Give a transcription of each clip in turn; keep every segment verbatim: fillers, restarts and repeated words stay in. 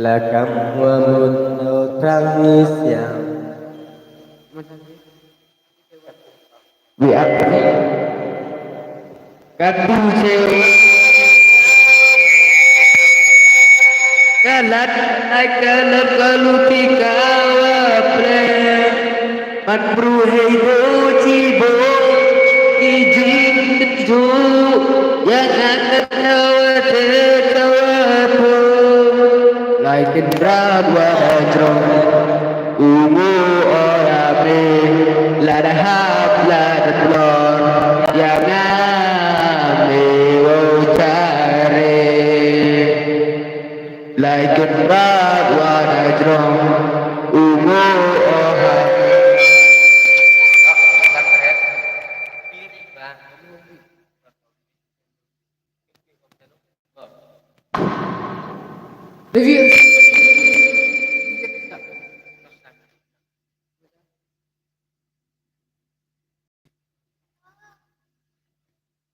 La kam wa mut no trang ni siam. Wi ap. Katu che. Kalat ai kalat kaluti kawa pre. Mat bru hei do chi bo. Ki jing tu. Ya na katawa te kawa po. Lai kin brat wa da jrong. Ungu ora me la da hap la da plor ya nga me wo chare. Lai kin brat wa da jrong. Ungu ora me.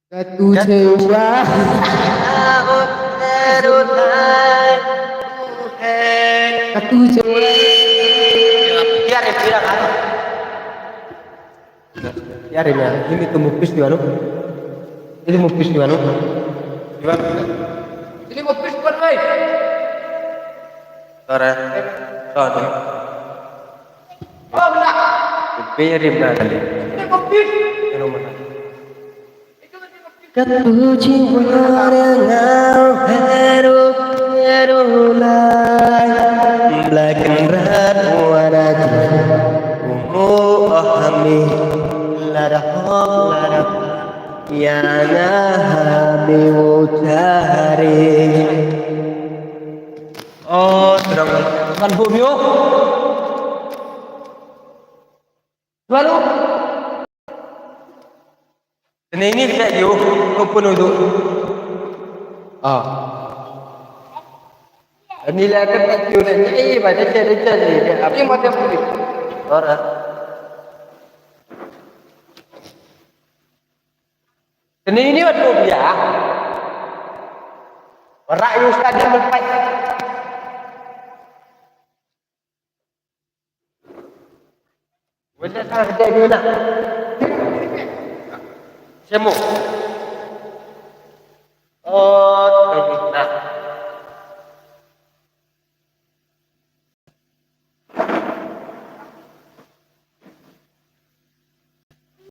Katu chewa. Katu chewa. Yari na, ini tu mupis di anu. Ini mupis di anu. Ini mupis di anu, eh. Tara. Tara. Oh, benar. Ini rim na tadi. Ini mupis. Ini mana? Katu jiwa ngau heru heru lai. Black and red warna umu oh hami lada hok lada yana hami utari. Oh, terang kan bu bio. Lalu ini kita yu kumpul untuk ah. Ini lah kan tak yu nak jadi macam macam ni. Apa yang macam ni? Orang. Ini ini waktu dia. Orang yang tadi melpai. Wala sa hada ni na. Semo.